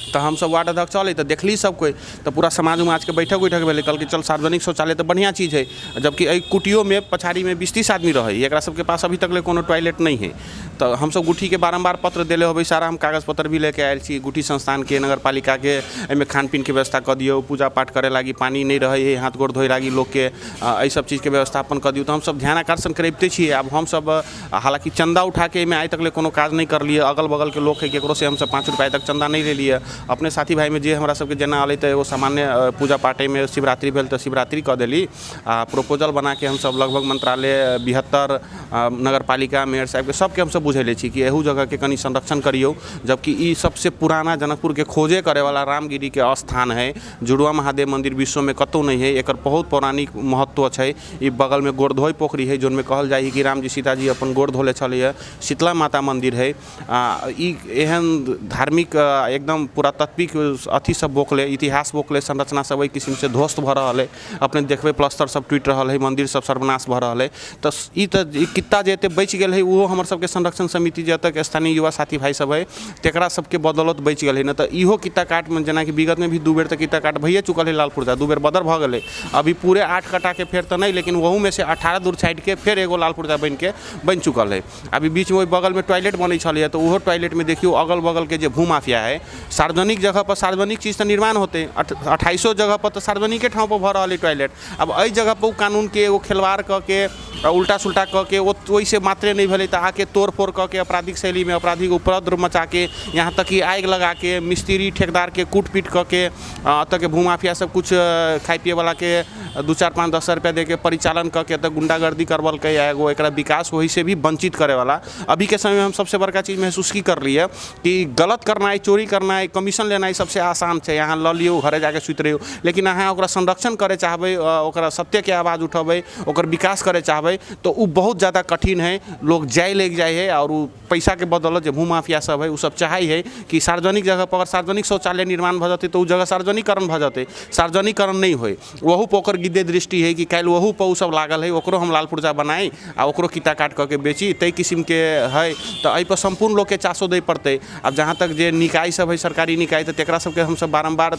तऽ हमसब वार्ड अध्यक्ष चलै तऽ देखली सब कोइ, तऽ पूरा समाज उमाजके बैठक उठक भेलै। कहलकै चल, सार्वजनिक शौचालय तऽ बढ़िआँ चीज है, जबकि एहि कुटियोमे पछाड़ीमे 20-30 आदमी रहै, एकरा सबके पास अभी तक ले कोनो टॉयलेट नहि है। तऽ हमसब गुठीके बारम्बार पत्र देले होबै, सारा हम कागज पत्र भी लेके आयल छी गुठी संस्थानके, नगरपालिकाके, एहिमे खान पीनके व्यवस्था कऽ दियौ, पूजा पाठ करे लागी पानी नहि रहै है, हाथ गोड़ धोए लागी लोकके, एहि सब चीजके व्यवस्थापन कऽ दियौ। तऽ हमसब ध्यान आकर्षण करबिते छियै। आब हमसब हालाँकि चन्दा उठाके एहिमे आइ तक ले कोनो काज नहि करलियै। अगल बगलके लोक है, केकरोसँ हमसब 5 रुपैआ तक चन्दा नहि लेलियै। अपने साथी भाइमे जे हमरा सबके जेना अलै, तऽ एगो सामान्य पूजा पाठ एहिमे शिवरात्रि भेल तऽ शिवरात्रि कऽ देली। आ प्रपोजल बनाके हमसब लगभग मंत्रालय 72, नगरपालिका, मेयर साहेबके सबके हमसब बुझेले छी कि एहू जगहके कनि संरक्षण करियौ, जबकि ई सबसे पुराना जनकपुरके खोजे करेवाला रामगिरीके स्थान है। जुड़वा महादेव मन्दिर विश्वमे कतहु नहि है, एकर बहुत पौराणिक महत्व छै। ई बगलमे गोड़धोइ पोखरि है, जोनमे कहल जाइ है कि रामजी सीताजी अपन गोड़ धोले छलैए। शीतला माता मन्दिर है। आ ई एहन धार्मिक एकदम पुरातत्व पुरातात्विक अथी सब बोकले, इतिहास बोकले संरचना सब एहि किसिमसँ ध्वस्त भऽ रहल हइ। अपने देखबै प्लस्तर सब टूटि रहल हइ, मन्दिर सब सर्वनाश भऽ रहल हइ। तऽ ई तऽ ई कित्ता जे एते बचि गेल हइ ओहो हमर सबके संरक्षण समिति जे एतऽके स्थानीय युवा साथी भाइ सब हइ तकरा सबके बदौलत बचि गेल हइ, नहि तऽ इहो कित्ता काटमे जेनाकि विगतमे भी 2 बेर तऽ कित्ता काट भइए चुकल हइ। लाल पुर्जा 2 बेर बदर भऽ गेलै। अभी पूरे 8 कट्ठाके फेर तऽ नहि, लेकिन ओहूमे से 18 दूर छाँटिके फेर एगो लाल पुर्जा बनिके बनि चुकल हइ। अभी बीचमे ओहि बगलमे टॉयलेट बनै छलैए तऽ ओहो टॉयलेटमे देखियौ अगल बगलके जे भूमाफिया हइ, सार्वजनिक जगहपर सार्वजनिक चीज तऽ निर्माण होतै, 28 जगहपर तऽ सार्वजनिके ठाँवपर भऽ रहल हइ टॉयलेट। आब एहि जगहपर ओ कानूनके एगो खेलवाड़ कऽ के उल्टा सुल्टा कऽ के ओहिसँ मात्रे नहि भेलै तऽ आके तोड़ फोड़ कऽ के आपराधिक शैलीमे आपराधिक उपद्रव मचाके यहाँ तक कि आगि लगाके मिस्त्री ठेकेदारके कूट पीट कऽ के एतऽके भूमाफिया सब कुछ खाइ पियैवलाके 2, 4, 5, 10 रुपया दे के परिचालन कऽ के एतऽ गुंडागर्दी करबलकै। एगो एकरा विकास ओहिसँ भी वंचित करैवला। अभीके समयमे हम सबसँ बड़का चीज महसूस की करलियै कि गलत करनाइ, चोरी करनाइ, कमीशन लेनाइ सबसँ आसान छै। अहाँ लऽ लियौ, घरे जाके सुति रहियौ, लेकिन अहाँ ओकरा संरक्षण करै चाहबै, ओकरा सत्यके आवाज उठेबै, ओकर विकास करै चाहबै तऽ ओ बहुत ज्यादा कठिन है। लोग जाय लागि जाइ है आओर ओ पैसाके बदौलत जे भूमाफिया सब है ओ सब चाहै है कि सार्वजनिक जगह पर अगर सार्वजनिक शौचालय निर्माण भऽ जेतै तऽ ओ जगह सार्वजनिकरण भऽ जेतै। सार्वजनिकरण नहि होइ ओहू पर ओकर गिद्धे दृष्टि है कि काल्हि ओहू पर ओ सब लागल है, ओकरो हम लाल पुर्जा बनाइ आ ओकरो किता काट कऽ के बेची, ताहि किसिमके है। तऽ एहिपर सम्पूर्ण लोकके चासो दै पड़तै। आब जहाँ तक जे निकाय सब है, सरकारी निकाय, तऽ तकरा सबके हमसब बारम्बार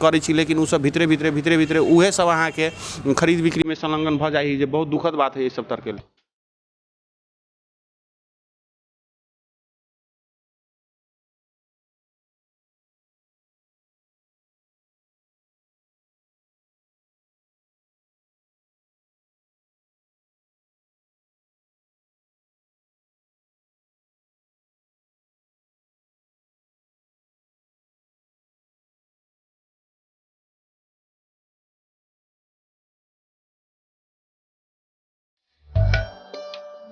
करै छी, लेकिन ओ सब भीतरे भीतरे भीतरे भीतरे उहे सब अहाँके खरीद बिक्रीमे संलग्न भऽ जाइ है, जे बहुत दुखद बात है एहि सब तरहके।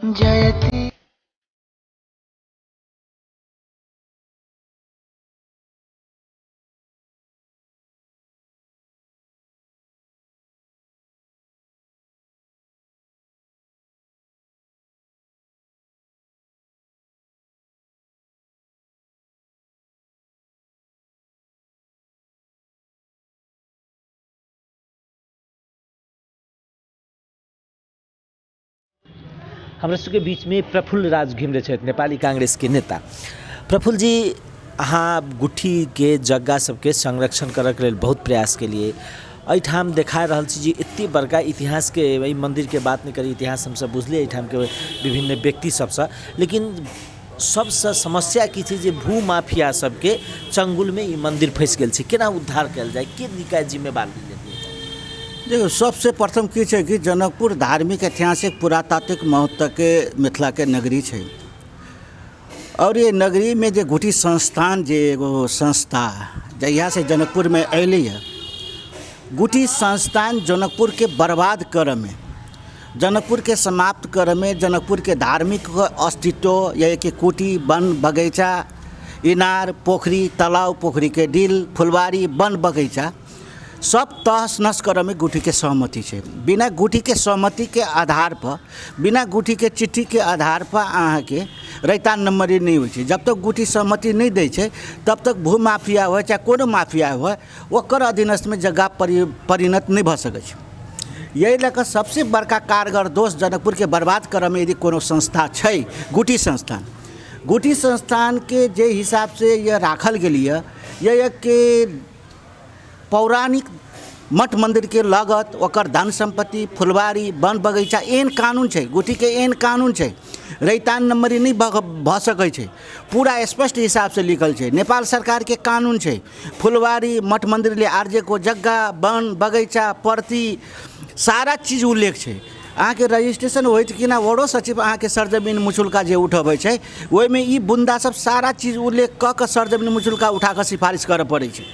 जयति हमरा सबके बीचमे प्रफुल्ल राज घिमिरे छथि, नेपाली कांग्रेसके नेता। प्रफुल्ल जी, अहाँ गुठीके जग्गा सबके संरक्षण करैके लेल बहुत प्रयास केलिए। एहिठाम देखा रहल छी जे एते बड़का इतिहासके, एहि मन्दिरके बात नहि करी, इतिहास हमसब बुझलिए एहिठामके विभिन्न व्यक्ति सबसँ, लेकिन सबसँ समस्या की छै जे भूमाफिया सबके चंगुलमे ई मन्दिर फँसि गेल छै। केना उद्धार कयल जाय, के निकाय जिम्मेवार लेल जेतै? देखियौ, सबसे प्रथम की छै कि जनकपुर धार्मिक, ऐतिहासिक, पुरातात्विक महत्वके मिथिलाके नगरी छै। और ये नगरीमे जे गुठी संस्थान जे एगो संस्था जहियासँ जनकपुरमे अयलै हँ, गुठी संस्थान जनकपुरके बर्बाद करऽमे, जनकपुरके समाप्त करऽमे, जनकपुरके धार्मिक अस्तित्व यानी कि कुटी, वन, बगैँचा, इनार, पोखरी, तालाब, पोखरीके डिल, फुलवारी, वन, बगैँचा सब तहस नहस करऽमे गुठीके सहमति छै। बिना गुठीके सहमतिके आधार पर, बिना गुठीके चिट्ठीके आधार पर अहाँके रैता नम्बरी नहि होइ छै। जब तक गुठी सहमति नहि दै छै तब तक भूमाफिया होइ चाहे कोनो माफिया होइ, ओकर अधीनस्थमे जगह परिणत नहि भऽ सकै छै। यही लऽ कऽ सबसे बड़का कारगर दोष जनकपुरके बर्बाद करऽमे यदि कोनो संस्था छै, गुठी संस्थान। गुठी संस्थानके जे हिसाबसँ यह राखल गेल यऽ, यह कि पौराणिक मठ मन्दिरके लागत, ओकर धन सम्पत्ति, फुलवारी, वन बगैँचा, एहन कानून छै, गुठीके एहन कानून छै, रैतान नम्बरी नहि भऽ सकै छै, पूरा स्पष्ट हिसाबसँ लिखल छै। नेपाल सरकारके कानून छै, फुलवारी, मठ मन्दिरले आर्जेको जग्गा, वन बगैँचा, परती, सारा चीज उल्लेख छै। अहाँके रजिस्ट्रेशन होइत कि ना, वरो सचिव अहाँके सरजमीन मुचुल्का जे उठबै छै ओहिमे ई बुन्दा सब सारा चीज उल्लेख कऽ कऽ सरजमीन मुचुल्का उठा कऽ सिफारिश करऽ पड़ै छै।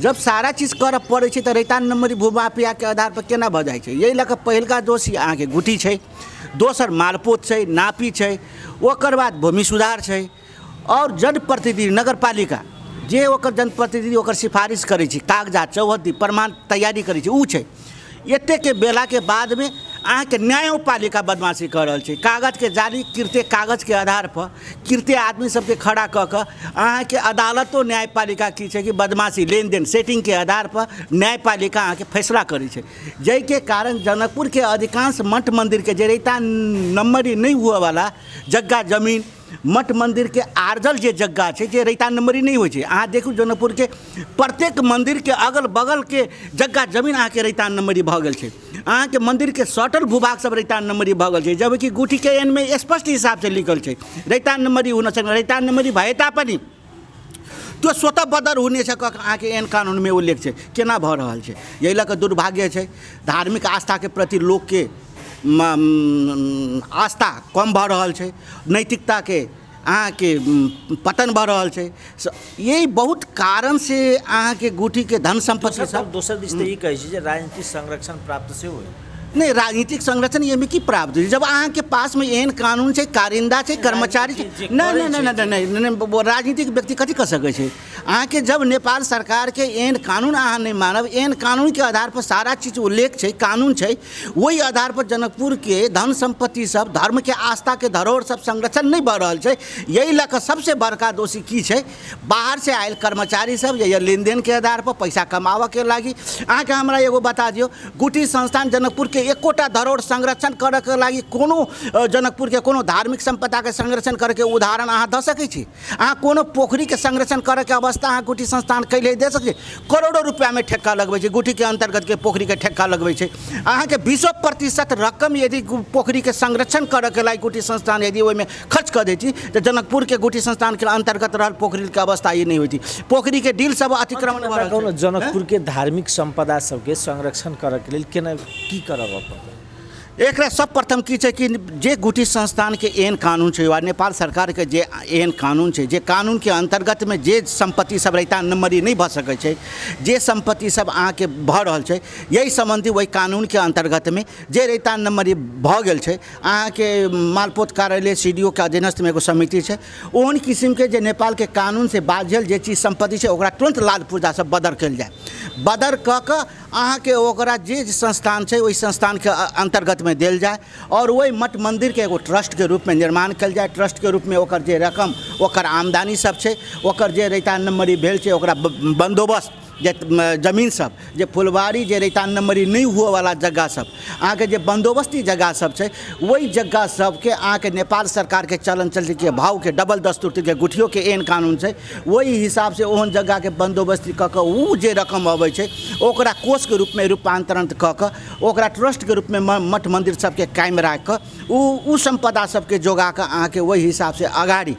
जब सारा चीज करऽ पड़ै छै तऽ रैतान नम्बरी भूमाफियाके आधार पर केना भऽ जाइ छै? यही लऽ कऽ पहिलका दोषी अहाँके गुठी छै, दोसर मालपोत छै, नापी छै, ओकर बाद भूमि सुधार छै, और जनप्रतिनिधि नगरपालिका जे ओकर जनप्रतिनिधि ओकर सिफारिश करै छै, कागजात चौहद्दी प्रमाण तैयारी करै छै, उ छै। एतेकके बेलाके बादमे अहाँके न्यायोपालिका बदमाशी कऽ रहल छै। कागजके जाली कृत्य, कागजके आधार पर कृत्य आदमी सबके खड़ा कऽ कऽ अहाँके अदालतो न्यायपालिका की छै कि बदमाशी लेनदेन सेटिंगके आधार पर न्यायपालिका अहाँके फैसला करै छै, जाहिके कारण जनकपुरके अधिकांश मठ मन्दिरके जे रहिता नम्बरी नहि हुअवला जग्गा जमीन, मठ मन्दिरके आर्जल जे जग्गा छै जे रहिता नम्बरी नहि होइ छै। अहाँ देखू जनकपुरके प्रत्येक मन्दिरके अगल बगलके जग्गा जमीन अहाँके रहिता नम्बरी भऽ गेल छै, अहाँके मन्दिरके सटल भूभाग सब रहिता नम्बरी भऽ गेल छै, जबकि गुठीके एनमे स्पष्ट हिसाबसँ लिखल छै रहिता नम्बरी हुन सक्दैन। रहिता नम्बरी भए तापनि त्यो स्वतः बदर हुनेछ कऽ कऽ अहाँके एहन कानूनमे उल्लेख छै। केना भऽ रहल छै? एहि लऽ कऽ दुर्भाग्य छै। धार्मिक आस्थाके प्रति लोकके आस्था कम भऽ रहल छै, नैतिकताके अहाँके पतन भऽ रहल छै। यही बहुत कारणसँ अहाँके गुठीके धन सम्पत्ति सब। दोसर दिस तऽ ई कहै छै जे राजनीतिक संरक्षण प्राप्त सेहो होइ। नहि, राजनीतिक संरक्षण एहिमे की प्राप्त होइ? जब अहाँके पासमे एहन कानून छै, कारिन्दा छै, कर्मचारी छै, नहि नहि नहि नहि नहि नहि, राजनीतिक व्यक्ति कथी कऽ सकै छै? अहाँके जब नेपाल सरकारके एहन कानून अहाँ नहि मानब, एहन कानूनके आधारपर सारा चीज उल्लेख छै, कानून छै, ओहि आधारपर जनकपुरके धन सम्पत्ति सब, धर्मके आस्थाके धरोहर सब संरक्षण नहि भऽ रहल छै। यही लऽ कऽ सबसँ बड़का दोषी की छै? बाहरसँ आयल कर्मचारी सब जे लेनदेनके आधारपर पैसा कमाबऽके लागि। अहाँके हमरा एगो बता दियौ, गुठी संस्थान जनकपुरके एकोटा धरोहर संरक्षण करऽके लागि कोनो जनकपुरके कोनो धार्मिक सम्पदाके संरक्षण करऽके उदाहरण अहाँ दऽ सकै छी? अहाँ कोनो पोखरिके संरक्षण करऽके अवस्था अहाँ गुठी संस्थान कैले दे सकै छी? करोड़ों रुपैआमे ठेक्का लगबै छै, गुठीके अन्तर्गतके पोखरिके ठेक्का लगबै छै। अहाँके 20% रकम यदि पोखरिके संरक्षण करऽके लागि गुठी संस्थान यदि ओहिमे खर्च कऽ दैती तऽ जनकपुरके गुठी संस्थानके अन्तर्गत रहल पोखरिके अवस्था ई नहि होइती। पोखरिके डील सब अतिक्रमण भऽ रहल छै। जनकपुरके धार्मिक सम्पदा सबके संरक्षण करऽके लेल केना की करऽ पड़तै? एकरा सब प्रथम की छै कि जे गुठी संस्थानके एहन कानून छै वा नेपाल सरकारके जे एहन कानून छै, जे कानूनके अन्तर्गतमे जे सम्पत्ति सब रहिता नम्बरी नहि भऽ सकै छै, जे सम्पत्ति सब अहाँके भऽ रहल छै, यही सम्बन्धी ओहि कानूनके अन्तर्गतमे जे रहिता नम्बरी भऽ गेल छै, अहाँके मालपोत कार्यालय सी डी ओ के अधीनस्थमे एगो समिति छै, ओहन किसिमके जे नेपालके कानूनसँ बाझल जे चीज सम्पत्ति छै ओकरा तुरन्त लाल पुर्जा सब बदर कयल जाय, बदर कऽ कऽ अहाँके ओकरा जे संस्थान छै ओहि संस्थानके अन्तर्गतमे देल जाय आओर ओहि मठ मन्दिरके एगो ट्रस्टके रूपमे निर्माण कयल जाय। ट्रस्टके रूपमे ओकर जे रकम, ओकर आमदनी सब छै, ओकर जे रहिता नम्बरी भेल छै ओकरा बन्दोबस्त जे जमीन सब, जे फुलवारी जे रहिता नम्बरी नहि हुअवला जगह सब, अहाँके जे बन्दोबस्ती जगह सब छै ओहि जगह सबके अहाँके नेपाल सरकारके चलन चलतीके भावके डबल दस्तूरके गुठियोके एहन कानून छै, ओहि हिसाबसँ ओहन जगहके बन्दोबस्ती कऽ कऽ ओ जे रकम अबै छै ओकरा कोषके रूपमे रूपान्तरण कऽ कऽ ओकरा ट्रस्टके रूपमे मठ मन्दिर सबके कायम राखि कऽ ओ सम्पदा सबके जोगा कऽ अहाँके ओहि हिसाबसँ अगाडि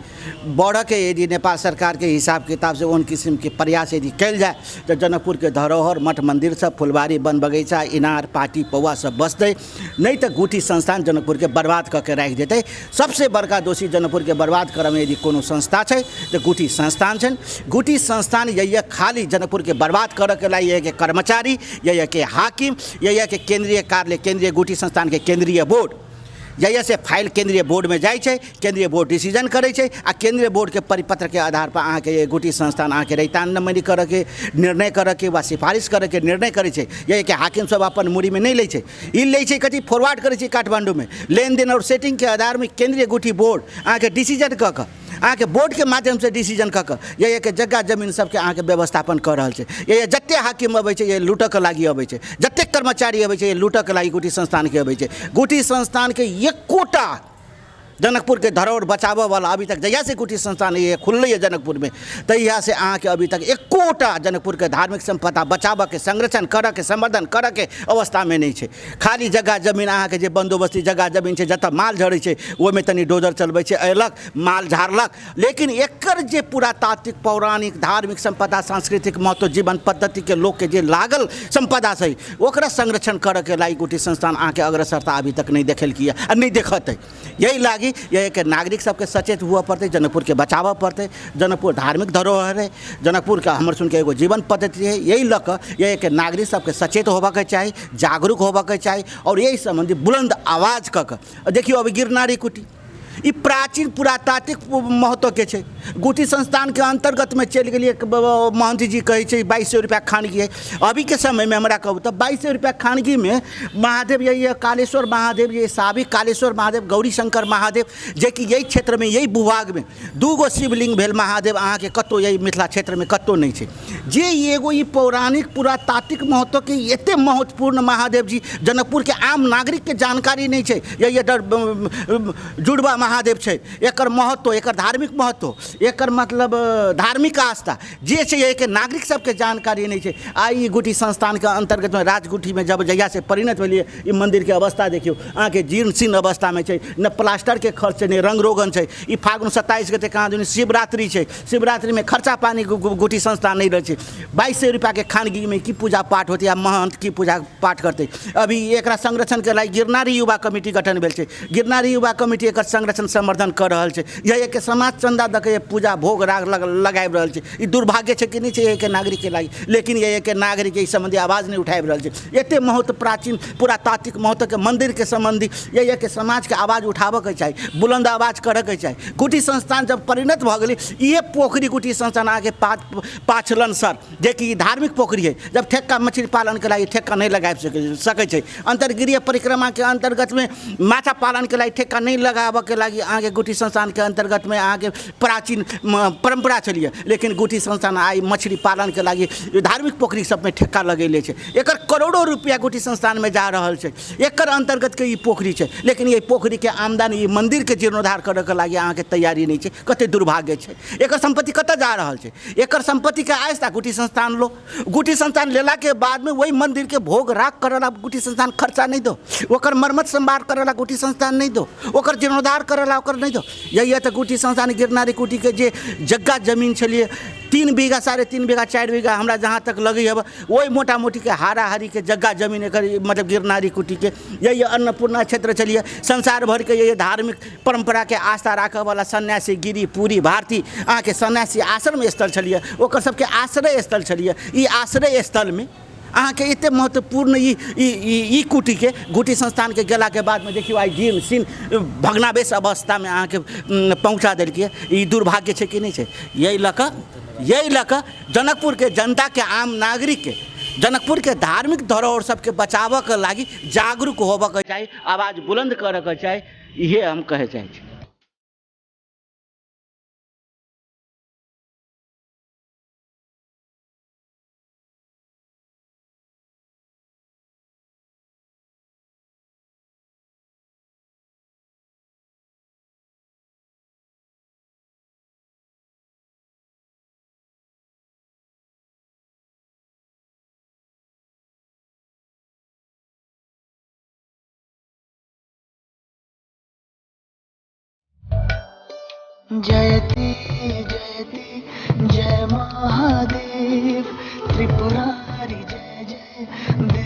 बढ़ऽके यदि नेपाल सरकारके हिसाब किताबसँ ओहन किसिमके प्रयास यदि कयल जाय तऽ जनकपुरके धरोहर मठ मन्दिर सब, फुलवारी, वन बगैचा, इनार, पाटी, पौआ सब बचतै, नहि तऽ गुठी संस्थान जनकपुरके बर्बाद कऽ के राखि देतै। सबसँ बड़का दोषी जनकपुरके बर्बाद करऽमे यदि कोनो संस्था छै तऽ गुठी संस्थान छनि। गुठी संस्थान यही खाली जनकपुरके बर्बाद करऽके लागि यहाँके कर्मचारी, यहाँके हाकिम, यहाँके केन्द्रीय कार्यालय, केन्द्रीय गुठी संस्थानके केन्द्रीय बोर्ड, जहियासँ फाइल केन्द्रीय बोर्डमे जाइ छै, केन्द्रीय बोर्ड डिसीजन करै छै आ केन्द्रीय बोर्डके परिपत्रके आधार पर अहाँके गुठी संस्थान अहाँके रहिता नम्बरी करऽके निर्णय करऽके वा सिफारिश करऽके निर्णय करै छै। यहीके हाकिम सब अपन मुड़ीमे नहि लै छै, ई लै छै कथी फॉरवर्ड करै छै काठमाण्डूमे। लेनदेन आओर सेटिंगके आधारमे केन्द्रीय गुठी बोर्ड अहाँके डिसीजन कऽ कऽ अहाँके बोर्डके माध्यमसँ डिसीजन कऽ कऽ यहाँके जग्गा जमीन सबके अहाँके व्यवस्थापन कऽ रहल छै। यहाँ जतेक हाकिम अबै छै, ये लूटऽके लागि अबै छै, जतेक कर्मचारी अबै छै, ये लूटऽके लागि गुठी संस्थानके अबै छै। गुठी संस्थानके एकोटा जनकपुरके धरोहर बचाबऽवला अभी तक जहियासँ गुठी संस्थान ये खुललैए जनकपुरमे तहियासँ अहाँके अभी तक एकोटा जनकपुरके धार्मिक सम्पदा बचाबऽके, संरक्षण करऽके, संवर्धन करऽके अवस्थामे नहि छै। खाली जग्गा जमीन अहाँके जे बन्दोबस्ती जग्गा जमीन छै, जतऽ माल झड़ै छै ओहिमे तनि डोजर चलबै छै, अयलक माल झाड़लक, लेकिन एकर जे पुरातात्विक, पौराणिक, धार्मिक सम्पदा, सांस्कृतिक महत्व, जीवन पद्धतिके लोकके जे लागल सम्पदा छै ओकरा संरक्षण करऽके लागि गुठी संस्थान अहाँके अग्रसरता अभी तक नहि देखेलकै आ नहि देखतै। यही लागि यहाँके नागरिक सबके सचेत हुअ पड़तै, जनकपुरके बचाबऽ पड़तै। जनकपुर धार्मिक धरोहर है, जनकपुरके हमर सुनके एगो जीवन पद्धति है। यही लऽ कऽ यहाँके नागरिक सबके सचेत होबऽके चाही, जागरूक होबऽके चाही और यही सम्बन्धी बुलन्द आवाज कऽ कऽ देखियौ। अभी गिरनारी कुटी ई प्राचीन पुरातात्विक महत्वके छै। गुटी संस्थानके अन्तर्गतमे चलि गेलियै। महन्थ जी कहै छै 2200 रुपैआ खानगी है। अभीके समयमे हमरा कहू तऽ 2200 रुपैआ खानगीमे महादेव यही कालेश्वर महादेव, ये साबिक कालेश्वर महादेव, गौरीशंकर महादेव, जेकि यही क्षेत्रमे यही भूभागमे 2 गो शिवलिंग भेल महादेव अहाँके कतहु यही मिथिला क्षेत्रमे कतहु नहि छै। जे एगो ई पौराणिक पुरातात्विक महत्वके एते महत्वपूर्ण महादेव जी जनकपुरके आम नागरिकके जानकारी नहि छै। यही जुड़वा महादेव छै, एकर महत्व, एकर धार्मिक महत्व, एकर मतलब धार्मिक आस्था जे छै एहिके नागरिक सबके जानकारी नहि छै। आ ई गुटी संस्थानके अन्तर्गतमे राजगुटीमे जब जहियासँ परिणत भेलियै ई मन्दिरके अवस्था देखियौ अहाँके जीर्ण शीर्ण अवस्थामे छै। न प्लास्टरके खर्च छै, नहि रंग रोगन छै। ई फागुन 27 गते कहाँ दिन शिवरात्रि छै, शिवरात्रिमे खर्चा पानी गुटी संस्थान नहि रहै छै। 2200 रुपैआके खानगीमे की पूजा पाठ होतै आ महंत की पूजा पाठ करतै? अभी एकरा संरक्षणके लागि गिरनारी युवा कमिटी गठन भेल छै। गिरनारी युवा कमिटी एकर संरक्षण संवर्धन कर रहल छै। यही के समाज चंदा दऽ के पूजा भोग राग लगाबि रहल छै। ई दुर्भाग्य छै कि नहि छै एहिके नागरिकके लागि? लेकिन एहिके नागरिक एहि सम्बन्धी आवाज नहि उठाबि रहल छै। एते महत्व प्राचीन पुरातात्विक महत्वके मन्दिरके सम्बन्धी यही समाजके आवाज उठाबऽके चाही, बुलंद आवाज करऽके चाही। गुटी संस्थान जब परिणत भऽ गेलै, इहे पोखरि गुटी संस्थान अहाँके पाछलन सर, जेकि धार्मिक पोखरि है, जब ठेक्का मछली पालनके लागि ठेक्का नहि लगाबि सकै छै। अन्तर्गृह परिक्रमाके अन्तर्गतमे माछा पालनके लागि ठेक्का नहि लगाबऽके लागि अहाँके गुटी संस्थानके अन्तर्गतमे अहाँके प्राचीन परम्परा छलियै। लेकिन गुटी संस्थान आइ मछली पालनके लागि धार्मिक पोखरि सबमे ठेक्का लगेले छै। एकर करोड़ों रुपया गुटी संस्थानमे जा रहल छै। एकर अन्तर्गतके ई पोखरि छै, लेकिन ये पोखरिके आमदनी ई मन्दिरके जीर्णोद्धार करऽके लागि अहाँके तैयारी नहि छै। कते दुर्भाग्य छै। एकर सम्पत्ति कतऽ जा रहल छै? एकर सम्पत्तिके आस्था गुटी संस्थान लो। गुटी संस्थान लेलाके बादमे ओहि मन्दिरके भोग राग करला गुटी संस्थान खर्चा नहि दो, ओकर मरम्मत सम्भार करला गुटी संस्थान नहि दो, ओकर जीर्णोद्धार करला ओकर नहि दो। यही तऽ गुटी संस्थान गिरनारी कुटीके जे जग्गा जमीन छलियै 3 बीघा 3.5 बीघा 4 बीघा हमरा जहाँ तक लगै हब ओहि मोटा मोटीके हाराहारीके जग्गा जमीन एकर मतलब गिरनारी कुटीके यही अन्नपूर्णा क्षेत्र छलियै। संसार भरिके यही धार्मिक परम्पराके आस्था राखऽवला सन्यासी गिरी पुरी भारती अहाँके सन्यासी आश्रम स्थल छलियै, ओकर सबके आश्रय स्थल छलियै। ई आश्रय स्थलमे अहाँके एते महत्वपूर्ण ई ई कुटीके गुटी संस्थानके गेलाके बादमे देखियौ आइ जीर्ण शीर्ण भग्नावेश अवस्थामे अहाँके पहुँचा देलकै। ई दुर्भाग्य छै कि नहि छै? यही लऽ कऽ जनकपुरके जनताके आम नागरिकके जनकपुरके धार्मिक धरोहर सबके बचाबऽके लागि जागरूक होबऽके चाही, आवाज बुलंद करऽके चाही। इहे हम कहै चाहै छी। जयति जयति जय महादेव त्रिपुरारी जय जय।